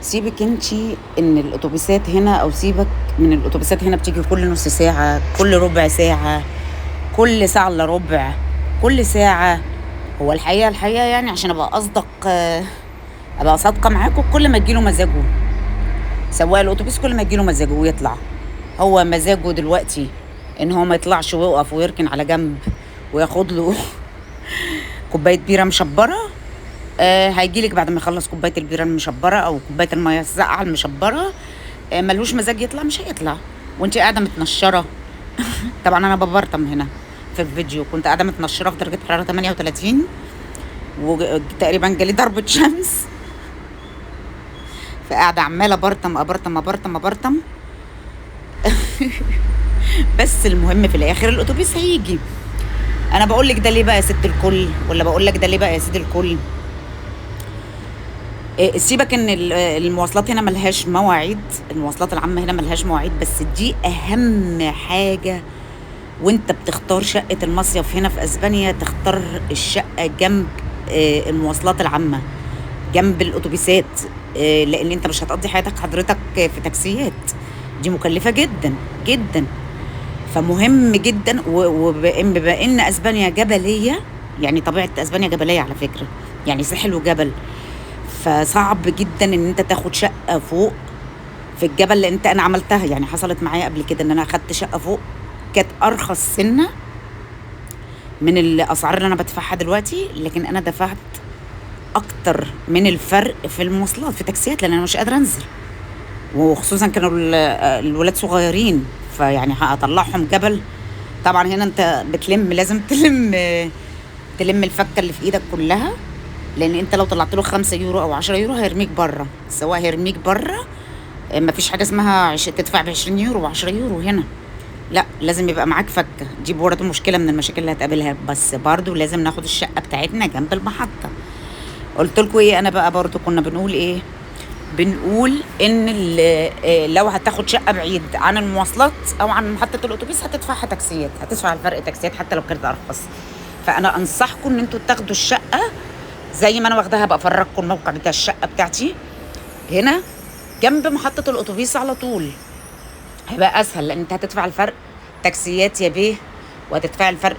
سيبك انتي ان الاتوبيسات هنا، او سيبك من الاتوبيسات هنا بتيجي كل نص ساعة، كل ربع ساعة، كل ساعة الا ربع، كل ساعة. هو الحقيقة يعني عشان ابقى اصدق، ابقى صادقة معاكم، كل ما تجيله مزاجه سواق الاتوبيس، كل ما تجيله مزاجه ويطلع. هو مزاجه دلوقتي ان هو ما يطلعش ويقف ويركن على جنب وياخد له كوباية بيره مشبره، هيجيلك بعد ما يخلص كوباية البيره المشبره او كوباية المية الساقعه المشبره. ملوش مزاج يطلع، مش هيطلع وانت قاعدة متنشره. طبعا انا ببرطم هنا في الفيديو، كنت قاعدة متنشره في درجه حرارة 38 وتقريبا جالي ضربه شمس، فقاعدة عماله برطم ابرطم ابرطم ابرطم. بس المهم في الاخر الاتوبيس هيجي. انا بقول لك ده ليه بقى يا ست الكل، ولا بقول لك ده ليه بقى يا سيد الكل؟ سيبك ان المواصلات هنا ملهاش مواعيد، المواصلات العامة هنا ملهاش مواعيد، بس دي اهم حاجة وانت بتختار شقه المصيف هنا في اسبانيا، تختار الشقة جنب المواصلات العامة، جنب الاتوبيسات، لان انت مش هتقضي حياتك حضرتك في تاكسيات، دي مكلفة جدا جدا. فمهم جدا، وبما ان اسبانيا جبلية، يعني طبيعة اسبانيا جبلية على فكرة، يعني ساحل وجبل، فصعب جدا ان انت تاخد شقه فوق في الجبل. لان انت، انا عملتها يعني، حصلت معايا قبل كده ان انا اخدت شقه فوق، كانت ارخص سنة من الاسعار اللي انا بدفعها دلوقتي، لكن انا دفعت اكتر من الفرق في المواصلات في تاكسيات، لان انا مش قادرة انزل، وخصوصا كانوا الولاد صغيرين، فيعني هطلعهم جبل. طبعا هنا انت بتلم، لازم تلم الفكه اللي في ايدك كلها، لان انت لو طلعت له 5 يورو او 10 يورو هيرميك بره، سواء هيرميك بره، مفيش حاجة اسمها تدفع ب 20 يورو و10 يورو هنا، لا لازم يبقى معاك فكه. دي برضه مشكلة من المشاكل اللي هتقابلها، بس برضه لازم ناخد الشقة بتاعتنا جنب المحطة. قلت لكم ايه انا بقى، برضه كنا بنقول ايه، بنقول ان لو هتاخد شقه بعيد عن المواصلات او عن محطة الاتوبيس هتدفعها تاكسيات، هتدفع الفرق تاكسيات حتى لو كانت ارخص. فانا انصحكم ان انتوا تاخدوا الشقة زي ما انا واخداها، بقى افرجكم الموقع بتاع الشقة بتاعتي هنا جنب محطة الاتوبيس على طول، هيبقى اسهل، لان انت هتدفع الفرق تاكسيات يا بيه، وهتدفعي الفرق،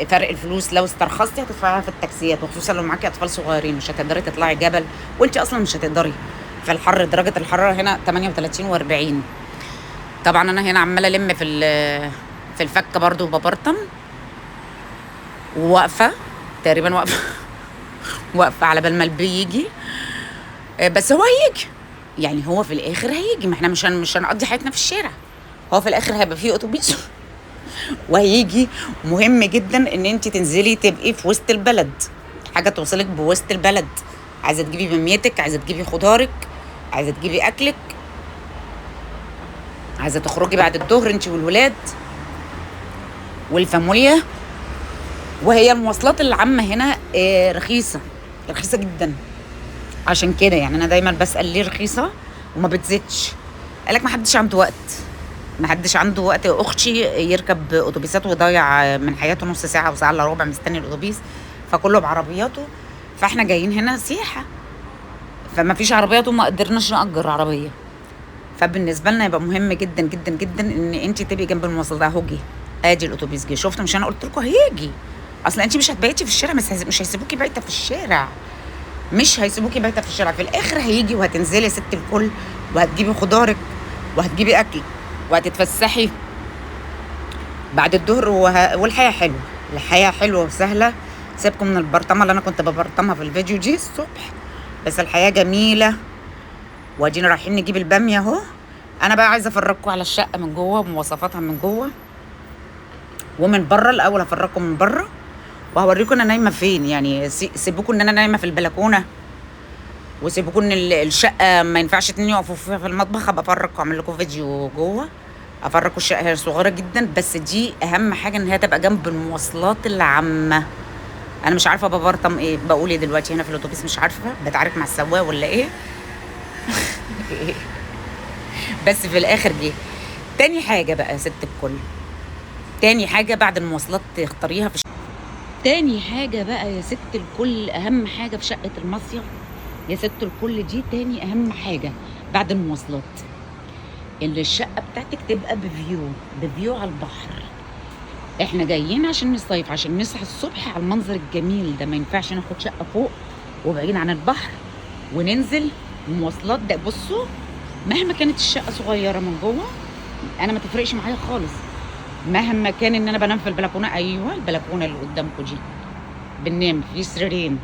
فرق الفلوس لو استرخصتي هتدفعيها في التاكسيات، وخصوصا لو معاكي اطفال صغيرين مش هتقدري تطلعي جبل، وانت اصلا مش هتقدري في الحر، درجه الحرارة هنا 38 و40. طبعا انا هنا عماله الم في الفكه برضو وببرطم، وواقفه تقريبا، واقفة واقفة على بال ما البي يجي، بس هو هيجي، يعني هو في الاخر هيجي، ما احنا مش هنقضي حياتنا في الشارع، هو في الاخر هيبقى فيه اتوبيس وهيجي. مهم جدا ان انت تنزلي تبقي في وسط البلد، حاجة توصلك بوسط البلد، عايزه تجيبي بميتك، عايزه تجيبي خضارك، عايزه تجيبي اكلك، عايزه تخرجي بعد الظهر انت والولاد والفاموليا. وهي المواصلات العامة هنا رخيصة، رخيصة جدا. عشان كده يعني انا دايما بسال ليه رخيصة وما بتزيدش، قالك ما حدش عنده وقت، ما حدش عنده وقت يا اختي يركب اتوبيسات ويضيع من حياته نص ساعة وساعة الا ربع مستني الاتوبيس، فكله بعربياته. فاحنا جايين هنا سياحة، فما فيش عربيات وما قدرناش نأجر عربية، فبالنسبه لنا يبقى مهم جدا جدا جدا ان انت تبقي جنب المواصلات. اهو جه، ادي الاتوبيس جه، شفت؟ مش انا قلت لكم هيجي؟ اصل انت مش هتبيتي في الشارع، مش هيسيبوكي بايته في الشارع، مش هيسيبوكي بايته في الشارع، في الاخر هيجي وهتنزلي يا ست الكل، وهتجيبي خضارك وهتجيبي اكل وهتتفسحي بعد الظهر، والحياة حلوة، الحياة حلوة وسهلة. سيبكم من البرطمه اللي انا كنت ببرطمها في الفيديو دي الصبح، بس الحياة جميلة. وادينا رايحين نجيب الباميه اهو. انا بقى عايزه افرجكم على الشقة من جوه ومواصفاتها من جوه ومن بره. الاول هفرجكم من بره وهوريكم انا نايمة فين، يعني سيبوكم ان انا نايمة في البلكونه، وسيبوكم ان الشقة ما ينفعش اتنين يقفوا فيها في المطبخ. هبقى افرجكم، اعمل لكم فيديو جوه افرجكم الشقة. هي صغيرة جدا، بس دي اهم حاجة ان هي تبقى جنب المواصلات العامة. انا مش عارفه ببرطم ايه، بقول ايه دلوقتي هنا في الاتوبيس، مش عارفه بتعارك مع السواق ولا ايه. بس في الاخر جه. تاني حاجة بقى يا ست الكل، تاني حاجة بعد المواصلات تختاريها في تاني حاجة بقى يا ست الكل، اهم حاجة في شقه المصيف يا ست الكل، دي تاني اهم حاجة بعد المواصلات، ان الشقة بتاعتك تبقى ب view، ب view على البحر. احنا جايين عشان نصيف، عشان نصحى الصبح على المنظر الجميل ده. ما ينفعش ناخد شقه فوق وبعيد عن البحر وننزل مواصلات. ده بصوا مهما كانت الشقة صغيرة من جوه انا ما تفرقش معايا خالص، مهما كان ان انا بنام في البلكونه. ايوه البلكونه اللي قدامكم دي بننام في سريرين،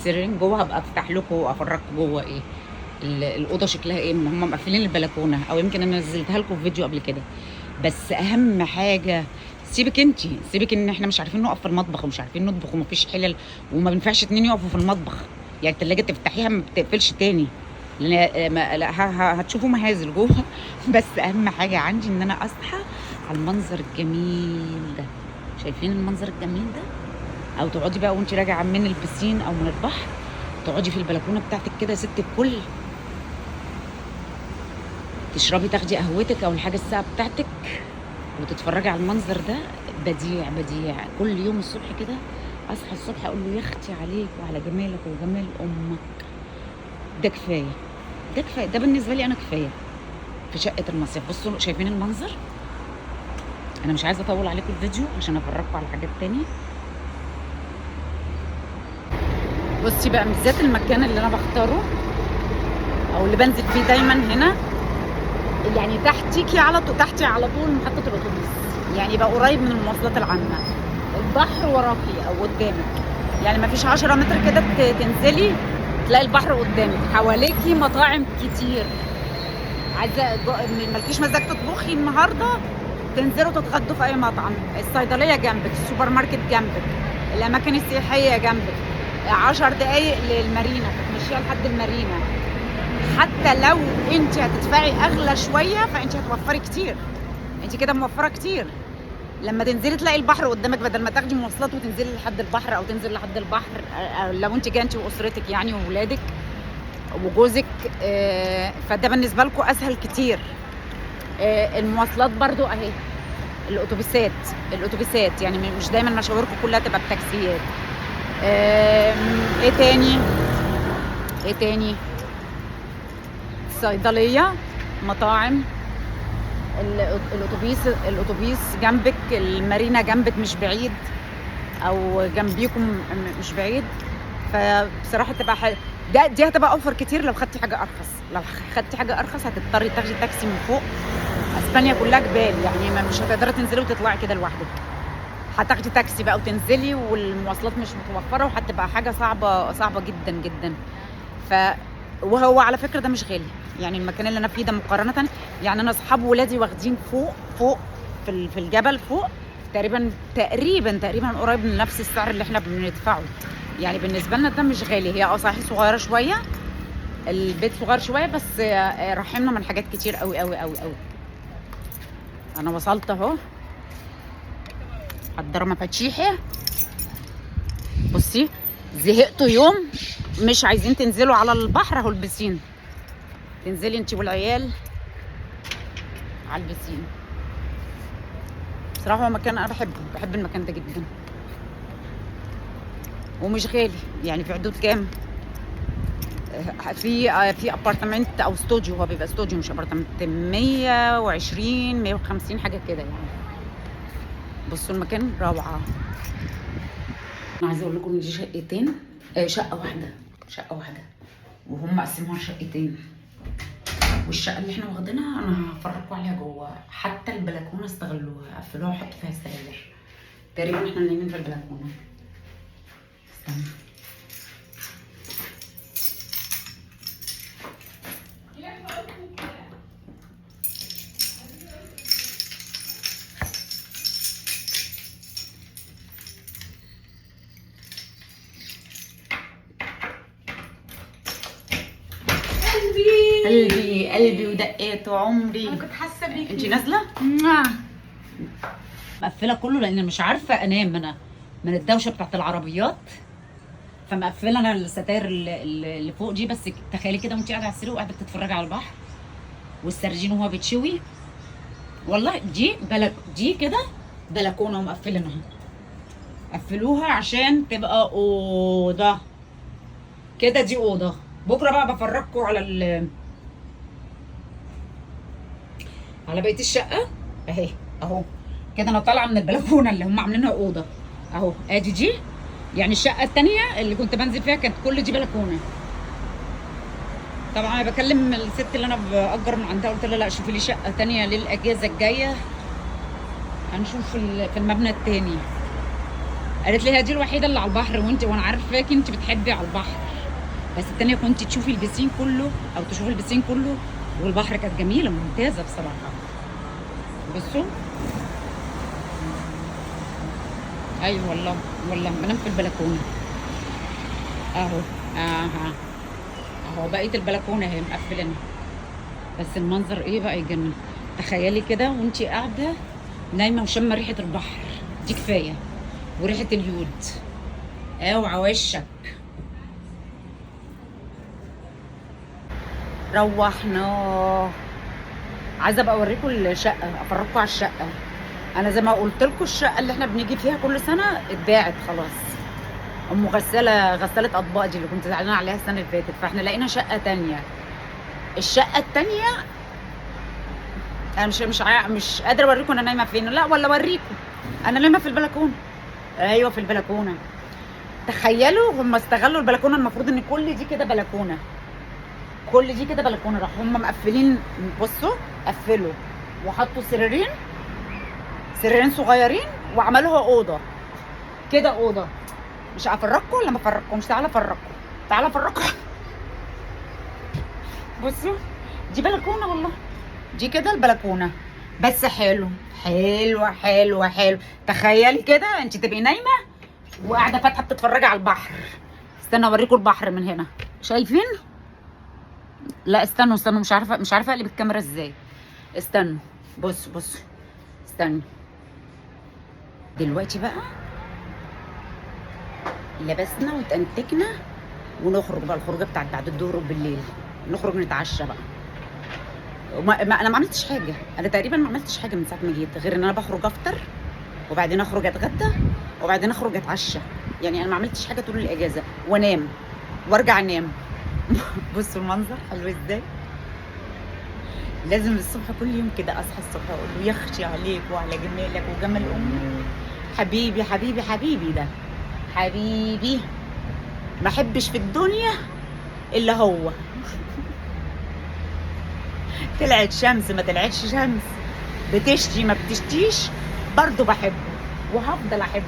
سريرين جوه. هبقى افتح لكم وافرجكم جوه ايه الاوضة شكلها ايه، هم مقفلين البلكونه، او يمكن انا نزلتها لكم في فيديو قبل كده. بس اهم حاجة سيبك انتي، سيبك ان احنا مش عارفين نقف في المطبخ ومش عارفين نطبخ ومفيش حلل وما بينفعش اتنين يقفوا في المطبخ، يعني التلاجة تفتحيها ما بتقفلش تاني، لان ما لا هتشوفوا مهازل جوه. بس اهم حاجة عندي ان انا اصحى على المنظر الجميل ده. شايفين المنظر الجميل ده؟ او تقعدي بقى وانت راجعه من البسين او من البحر، تقعدي في البلكونه بتاعتك كده يا ست الكل، تشربي تاخدي قهوتك او الحاجة الساقعه بتاعتك وتتفرجي على المنظر ده. بديع بديع. كل يوم الصبح كده اصحى الصبح اقول له يا اختي عليك وعلى جمالك وجمال امك. ده كفاية، ده كفاية، ده بالنسبة لي انا كفاية في شقه المصيف. بصوا شايفين المنظر؟ انا مش عايزه اطول عليكم الفيديو عشان افرجكم على حاجات تانية. بصي بقى بالذات المكان اللي انا بختاره او اللي بنزل فيه دايما هنا، يعني تحتيكي على طول، تحتي على طول محطة الأتوبيس، يعني يبقى قريب من المواصلات العامة، البحر وراكي أو قدامك، يعني ما فيش 10 متر كده تنزلي تلاقي البحر قدامك، حواليكي مطاعم كتير. عايزة مالكيش مزاج تطبخي النهاردة، تنزلوا تتغدوا في أي مطعم، الصيدلية جنبك، السوبر ماركت جنبك، الأماكن السياحية جنبك، 10 دقايق للمارينا، تتمشيها لحد المارينا. حتى لو انت هتدفعي اغلى شوية فانت هتوفري كتير، انت كده موفره كتير. لما تنزلي تلاقي البحر قدامك، بدل ما تاخدي مواصلات وتنزلي لحد البحر او تنزل لحد البحر، لو انت جاية انت واسرتك يعني وولادك وجوزك، فده بالنسبة لكم اسهل كتير. المواصلات برضو اهي، الاتوبيسات، الاتوبيسات يعني مش دايما مشاوركم كلها تبقى بتاكسيات. ايه تاني؟ ايه تاني؟ صيدلية، مطاعم، الاتوبيس جنبك، المارينا جنبك مش بعيد، او جنبيكم مش بعيد. فبصراحة تبقى دي هتبقى اوفر كتير لو خدتي حاجة ارخص. لو خدتي حاجة ارخص هتضطري تاخدي تاكسي من فوق. اسبانيا كلها جبال، يعني مش هتقدري تنزلي وتطلعي كده لوحدك، هتاخدي تاكسي بقى وتنزلي، والمواصلات مش متوفرة، وهتبقى حاجة صعبة، صعبة جدا جدا. وهو على فكرة ده مش غالي، يعني المكان اللي انا فيه ده مقارنة، يعني انا اصحاب ولادي واخدين فوق، فوق في الجبل فوق تقريبا، تقريبا، تقريبا قريب من نفس السعر اللي احنا بندفعه، يعني بالنسبة لنا ده مش غالي. هي صحيح صغيرة شوية، البيت صغير شوية، بس رحمنا من حاجات كتير قوي قوي قوي قوي. انا وصلت اهو، حضره مفاتيحي. بصي زهقتوا يوم مش عايزين تنزلوا على البحر، اهو البسين، تنزلي انتي والعيال على البسين. بصراحة هو مكان انا بحبه، بحب المكان ده جدا، ومش غالي، يعني في حدود كام؟ في apartment او استوديو، هو بيبقى استوديو مش apartment، 120 150 حاجة كده يعني. بصوا المكان روعه. انا عايزه اقول لكم ان دي شقتين، شقه واحدة، شقه واحدة وهم قسموها شقتين. والشقه اللي احنا واخدينها انا هفرجكم عليها جوه، حتى البلكونه استغلوها، قفلوها وحطوا فيها سراير. تقريبا احنا نايمين في البلكونه. استنى. قلبي قلبي قلبي ودقات وعمري. انا كنت حاسه بيكي. انتي نازله؟ مقفلة كله لان مش عارفه انام انا من الدوشة بتاعت العربيات، فمقفله انا الستاير اللي فوق دي. بس تخيلي كده وانت قاعدة على السرير وقاعدة بتتفرجي على البحر والسردين وهو بيتشوي. والله دي بلك، دي كده بلكونة ومقفلينها، قفلوها عشان تبقى اوضة كده. دي اوضة بكره بقى بفرجكم على على بقية الشقة اهي. اهو كده انا طالعه من البلكونه اللي هم عاملينها اوضة اهو، ادي دي يعني الشقة الثانية اللي كنت بنزل فيها كانت كل دي بلكونة. طبعا انا بكلم الست اللي انا باجر من عندها، قلت لها لا شوفي لي شقه ثانية للاجازه الجاية، هنشوف في المبنى الثاني. قالت لي هي دي الوحيدة اللي على البحر، وانت وانا عارفاكي انت بتحبي على البحر، بس الثانية كنت تشوفي البسين كله او تشوفي البسين كله والبحر، كانت جميلة ممتازة بصراحة. بصوا ايوه والله والله بنام في البلكونه اهو. اها اهو بقية البلكونه اهي مقفلينها، بس المنظر ايه بقى يجنن. تخيلي كده وانتي قاعدة نايمة وشامه ريحه البحر، دي كفاية، وريحه اليود. اوعى وشك. روحنا. عايزه ابقى اوريكم الشقة، افرجكم على الشقة. انا زي ما قلت لكم الشقة اللي احنا بنيجي فيها كل سنة اتباعت خلاص، ام غسالة اطباق دي اللي كنت زعلانة عليها السنة اللي فاتت، فاحنا لقينا شقه تانية. الشقة التانية انا مش قادرة اوريكم انا نايمة فين، لا ولا اوريكم انا نايمة في البلكونه. ايوه في البلكونه. تخيلوا هم استغلوا البلكونه، المفروض ان كل دي كده بلكونة، كل دي كده بلكونة، راحوا هم مقفلين. بصوا قفلوا وحطوا سريرين، سريرين صغيرين، وعملوها اوضة كده، اوضة. مش افرجكم ولا ما افرجكمش؟ تعالى افرجكم، تعالى افرجكم. بصوا دي بلكونة والله، دي كده البلكونه، بس حلو حلو حلو حلو. تخيلي كده انت تبقي نايمة وقاعدة فاتحة بتتفرجي على البحر. استنى اوريكم البحر من هنا، شايفين؟ لا استنوا استنوا، مش عارفه، مش عارفه اقلب الكاميرا ازاي. استنوا بصوا بصوا استنوا. دلوقتي بقى لبسنا وتنتكنا ونخرج بقى الخروجه بتاعت بعد الظهر وبالليل، نخرج نتعشى بقى. انا ما عملتش حاجة، انا تقريبا ما عملتش حاجة من ساعة ما جيت، غير ان انا بخرج افطر وبعدين اخرج اتغدى وبعدين اخرج اتعشى. يعني انا ما عملتش حاجة طول الاجازة، وانام وارجع انام. بصوا المنظر حلو ازاي. لازم الصبح كل يوم كده اصحى الصبح اقول له يخشي عليك وعلى جمالك وجمال امك، حبيبي حبيبي حبيبي، ده حبيبي ما احبش في الدنيا الا هو. طلعت شمس ما طلعتش شمس، بتشتي ما بتشتيش، برضو بحبه وهفضل احبه.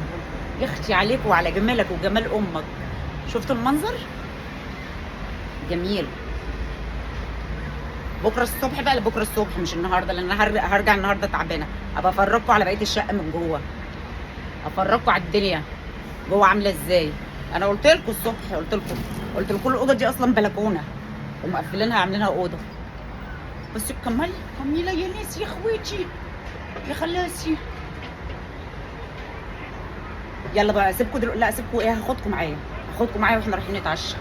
يخشي عليك وعلى جمالك وجمال امك. شفتوا المنظر؟ جميل. بكره الصبح بقى، بكره الصبح مش النهارده، لان انا هرجع النهارده تعبانة. ابقى افرجكم على بقية الشقة من جوه، افرجكم على الدنيا جوه عامله ازاي. انا قلت لكم الصبح، قلت لكم الاوضة دي اصلا بلكونة ومقفلينها عاملينها اوضة. بس كمل كميلة يا ناس يا اخواتي يا خلاسي. يلا بقى اسيبكم دلوقتي، لا اسيبكم ايه، هاخدكم معايا، هاخدكم معايا واحنا رايحين نتعشى.